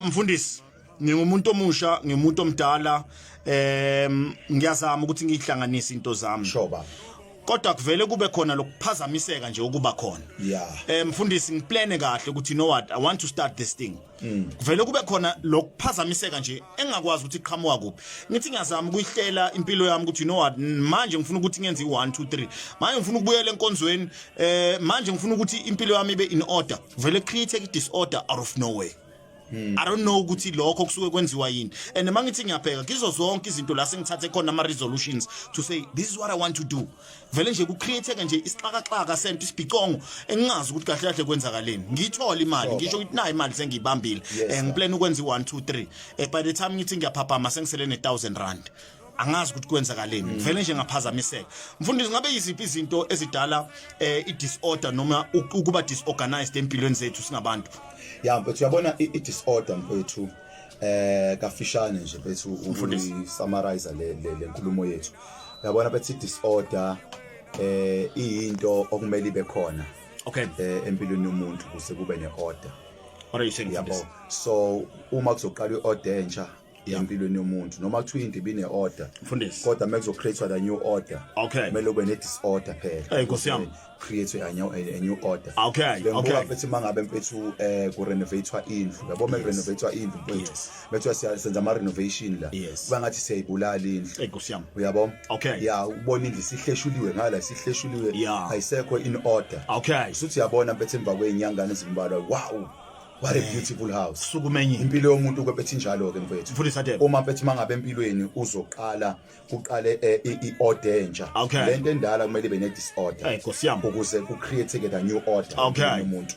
Mfundisi, ngingumuntu omusha, ngimuntu omdala, ngiyazama ukuthi ngihlanganise into zami. Sure baba. Kodwa kuvele kube khona lokuphazamiseka nje ukuba khona. Mfundisi, ngiplane kahle ukuthi you know what, I want to start this thing. Kuvele kube khona lokuphazamiseka nje engakwazi ukuthi iqhamuka kuphi. Ngithi ngiyazama ukuyihlela impilo yami ukuthi you know what, manje ngifuna ukuthi ngenze i1 2 3. Manje ngifuna ukubuyela enkonzweni, manje ngifuna ukuthi impilo yami ibe in order. Vele create a disorder out of nowhere. I don't know ukuthi lokho kusuke kwenziwa yini. And mangithi ngiyabheka kizo zonke izinto la sengithathe khona ama resolutions to say this is what I want to do. Vele nje ku create ke nje isixakaxaka sento isibhicongo engingazi ukuthi kahle kahle kwenzakaleni. Ngiyithola imali, ngisho ukuthi nayi imali sengiyibambile. Ngiplan ukwenza i1 2 3. By the time ngithi ngiyaphaphama sengisele ne 1000 rand. Angazi ukuthi kwenzakaleni. Vele nje ngaphazamiseka. Mfundisi, ngabe yiziphi izinto ezidala i-disorder noma ukuba disorganized empilweni zethu singabantu? Ya mfethu, uyabona i-disorder mfethu, kafishane nje mfethu ukusummarize le nkulumo yethu. Uyabona bethi disorder iyinto okumele ibe khona empilweni yomuntu ukuze kube neorder. What are you saying? Yabo, so uma kuzoqala iorder entsha empilweni yomuntu, noma kuthiwa into ibine order, Mfundisi, kodwa uma create the new order, kumele ube ne disorder phela. Hey, Nkosi yami. Create a new order. Okay. Mfethu, mangabe mfethu ku renovatewa indlu, yabo, uma renovatewa indlu mfethu, bethu siyenza ama renovation la, kuba ngathi siyayibulala indlu. Hey, Nkosi yami. Uyabo? Okay. Ya, ubona indlu isihleshuliwe ngala, isihleshuliwe, ayisekho in order. Usuthi uyabona mfethu emva kwezinyangana ezimbalwa, wow, what a beautiful house. Sukumenye. Impilo yomuntu kwephethe injalo ke mfethu. Mfundisi Hadebe. Uma mfethu mangabe empilweni uzoqala kuqale i-order entsha, lento endala kumele ibe ne-disorder Hey, Nkosi yami. ukuze ku-create the new order empilweni yomuntu.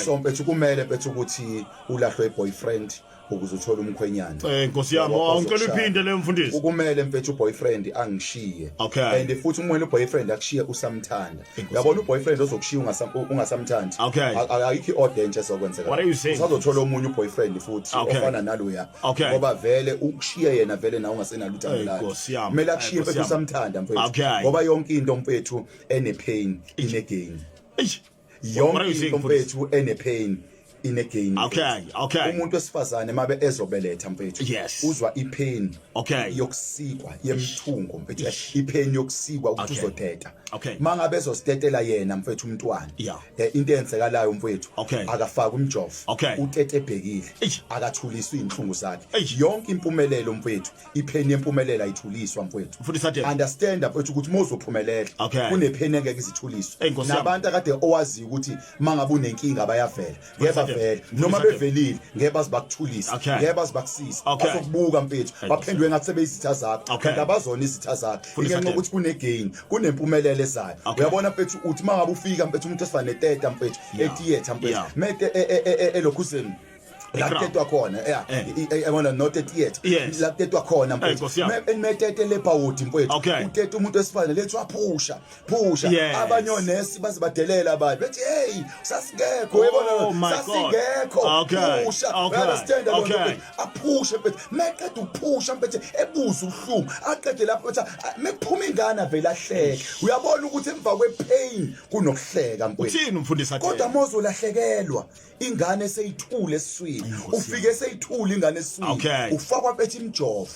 So mfethu, kumele mfethu ukuthi ulahlwe i-boyfriend ukuze uthole umkhwenyana. Nkosi yami, Yabo, oh, ngicela ozokushaya. uphinde le mfundisi. Kumele mfethu uboyfriend angishiye. And futhi umwena uboyfriend akushiye usamthanda. Inkosi. Uyabona uboyfriend ozokushiya ungasamthandi, ayikho i-order entsha ezokwenzeka. What are you saying? Usazothola omunye uboyfriend futhi ofana naloya, ngoba vele ukushiye yena vele nawe ungasenalo uthando Ey, lakhe. Nkosi yami. Kumele Ey, akushiye Nkosi mfethu yami. usamthanda mfethu, ngoba yonke into mfethu ene-pain ine-gain. Eish. What Yonke are you saying, into mfundisi? mfethu ene-pain ine-gain. Okay. Umuntu wesifazane mabe ezobeletha mfethu, uzwa ipain yokusikwa yemthungo mfethu, ipain yokusikwa ukuthi uzoteta. Mangabe ezositetela yena mfethu umntwana, into eyenzekalayo mfethu, akafaki umjovo, utete ebhekile, akathuliswa izinhlungu zakhe. Yonke impumelelo mfethu, ipain yempumelelo ayithuliswa mfethu. Mfundisi Hadebe. Understand mfethu ukuthi uma uzophumelela, kunepain engeke izithuliswe. Ey, Nkosi yami. Nabantu akade owaziyo ukuthi mangabe unenkinga bayavela, ngeke Hadebe. bavele. Noma Hadebe. bevelile, ngeke baze bakuthulise, ngeke baze bakusize. Bazokubuka mfethu, Nkosi baphendwe ngathi sebeyizitha zakho, kanti abazona izitha zakho. Mfundisi Ingenxa Hadebe. yokuthi kune-gain, kunempumelelo ezayo. Uyabona mfethu, uthi mangabe ufika mfethu umuntu esifana neteta mfethu, etheatre mfethu, mete elokhuzeni la Eground. kutetwa khona, yeah, yabona, not etheatre, la kutetwa khona Hey, mfethu. Nkosi yami. Metete lebhawodi mfethu, utete umuntu wesifazane lethu aphusha phusha, abanye onesi baze badelela abanye bethi hey, sasingekho. Oh Uyabona, my God. sasingekho. Phusha. Understand lo nto mfethu, aphushe mfethu, meqeda ukuphusha mfethu ebuza ubuhlungu, aqede lapho mfethu, mekuphuma ingane avele ahleke. Uyabona ukuthi emva kwepain kunokuhleka mfethu. Uthini umfundisi Hadebe? Kodwa mozolahlekelwa ingane seyithule esiswini, ufike seyithule ingane esiswini, ufakwa mfethu imjovo,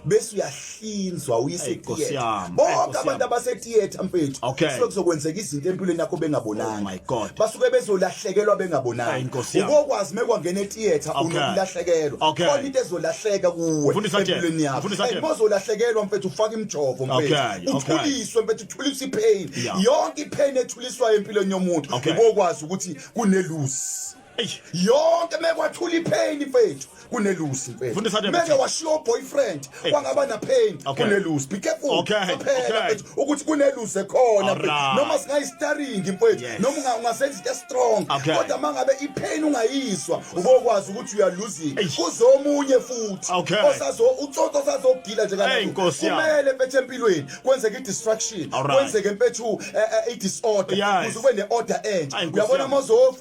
bese uyahlinzwa uyise Ey, Nkosi theatre. yami. Ey, Bonke Nkosi abantu yami. abase-theatre mfethu, kusuke kuzokwenzeka izinto empilweni yakho bengabonanga. Oh my God. Basuke bezolahlekelwa bengabonanga. Ey, Nkosi yami. Ubokwazi mekwangena e-theatre unokulahlekelwa. Khona into ezolahleka kuwe Mfundisi Hadebe. empilweni yakho. Mfundisi Hadebe. And mozolahlekelwa mfethu, ufaka imjovo mfethu, uthuliswe mfethu, uthuliswe ipain. Yonke ipain ethuliswayo empilweni yomuntu, ubokwazi ukuthi kunelusi. Yonke mekwathula ipain mfethu, kunelusi mfethu. Mfundisi Hadebe, Meke washiya boyfriend, kwangaba na pain, kunelusi. Be careful. Qaphela mfethu ukuthi kunelusi ekhona mfethu. Noma singayi-starring mfethu, noma ungasenza into strong, kodwa mangabe ipain ungayizwa, ubokwazi ukuthi you are losing. Kuzomunye futhi osazo utsotso osazogila nje Ey, kanjalo. Nkosi yami. Kumele mfethu empilweni kwenzeke i-distraction, kwenzeke mfethu i-disorder, ukuze kube ne-order entsha. Ay, Nkosi Uyabona yami.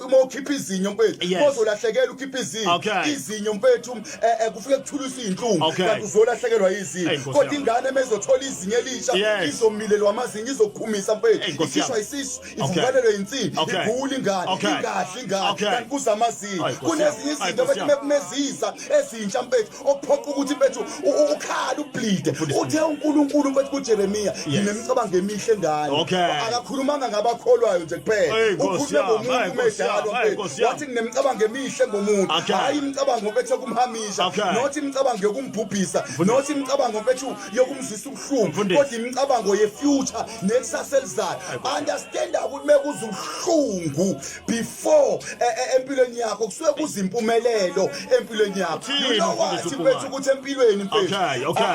uma ukhipha izinyo mfethu ozolahlekela ukhipha izinyo izinyo mfethu eh, eh, kufike kuthulisa izinhlungu kanti uzolahlekelwa izinyo kodwa ingane mezothola izinyo elisha izomilelwa amazinyo izokhumisa mfethu ikhishwa isisu ivukalelwe insini igula ingane ingadli ingane kanti kuza amazinyo kunezinye izinto mfethu mekumezisa ezintsha mfethu okuphoqa ukuthi mfethu ukhala ubleed uthe uNkulunkulu mfethu kuJeremiya nginemicabango emihle ngani akakhulumanga ngabakholwayo nje kuphela ukhulume ngomuntu medalwa mfethu wathi nginemicabango emihle ngomuntu hayi imicabango mfethu yokumhamisha not imicabango yokumbhubhisa not imicabango mfethu yokumzwisa ubuhlungu kodwa imicabango ye-future nekusasa elizayo understand ukuthi mekuza ubuhlungu before e, e, empilweni yakho kusuke kuza impumelelo empilweni yakho you know what mfethu ukuthi empilweni mfethu okay okay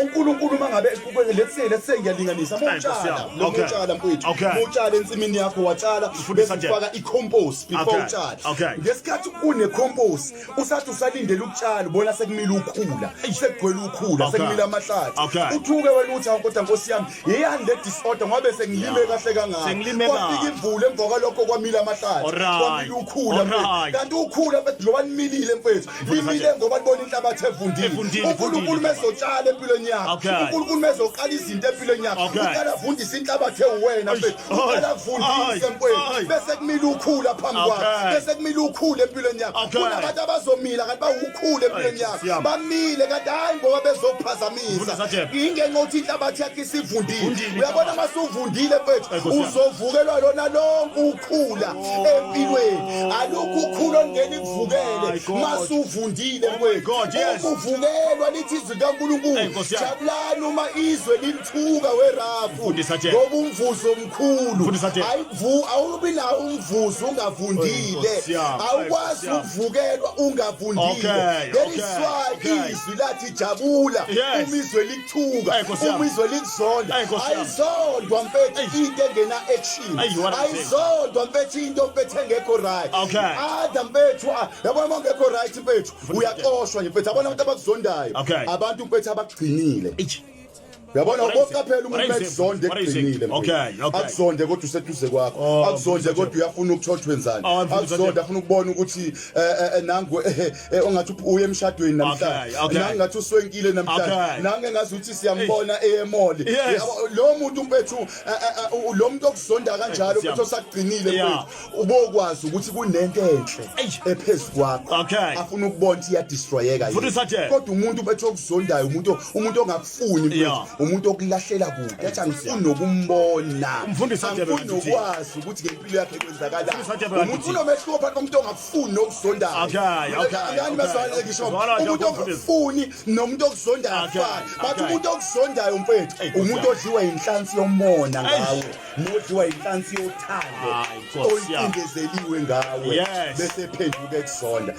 uNkulunkulu mangabe let's say let's say ngiyalinganisa mawutshala lo mawutshala mfethu mawutshala ensimini yakho watshala bese ufaka i-compost before utshala ngesikhathi kune compost usathi usalindele ukutshala ubona sekumile ukhula sekugcwele ukhula sekumile amahlathi uthuke wena uthi kodwa nkosi yami yeyani le disorder ngoba sengilime kahle kangaka kwafika imvula emva kwalokho kwamila amahlathi kwamila ukhula kanti ukhula mfethu njengoba nimilile mfethu limile ngoba libona inhlabathi evundile uNkulunkulu mezotshala empilweni yakho uNkulunkulu mezoqala izinto empilweni yakho uqala avundise inhlabathi ewuwena mfethu uqala avundise mfethu bese kumila ukhula phambi kwakho bese kumila ukhula empilweni yakho kunabantu abazomila kanti bawukhula empilweni yakho bamile kanti hayi ngoba bezokuphazamisa ingenxa ukuthi inhlabathi yakho isivundile uyabona uma suvundile mfethu uzovukelwa lona lonke ukhula oh. empilweni alukho ukhula olungena ikuvukele masuvundile oh mfethu ukuvukelwa lithi izwi likaNkulunkulu jabulani uma izwe lilithuka werafu ngoba umvuzo omkhulu ayivu awubi nawo umvuzo ungavundile awukwazi ukuvukelwa ungavundile that is why izwi lathi jabula uma izwe likuthuka uma izwe likuzonda ayizondwa mfethu into engena action ayizondwa mfethu into mfethu engekho right ada mfethu yabona uma ungekho right mfethu uyaxoshwa nje mfethu yabona abantu abakuzondayo abantu mfethu abakugcinile Uyabona uboqaphela umuntu ekuzonde ekugcinile. Okay. Akuzonde kodwa useduze kwakho. Oh, akuzonde kodwa uyafuna ukuthola wenzani. Oh, akuzonde afuna ukubona ukuthi eh, eh, eh, nangu ongathi uye emshadweni namhlanje. Nangu ngathi uswenkile namhlanje. Nangu engazi ukuthi siyambona eyemall. Lo muntu mfethu lo muntu okuzonda kanjalo mfethu osakugcinile mfethu ubokwazi ukuthi kunento enhle ephezu kwakho. Afuna ukubona ukuthi iyadestroyeka yini. Kodwa umuntu mfethu okuzondayo umuntu umuntu ongakufuni mfethu umuntu okulahlela kude athi angifuni nokumbona angifuni nokwazi ukuthi ngempilo yakhe kwenzakalani umuntu unomehluko phakathi komuntu ongakufuni nokuzondayo okay okay ngisho umuntu ongakufuni nomuntu okuzondayo afani but umuntu okuzondayo mfethu umuntu odliwa inhlansi yomona ngawe nodliwa inhlansi yothando oyicindezeliwe ngawe bese phenduka ekuzonda.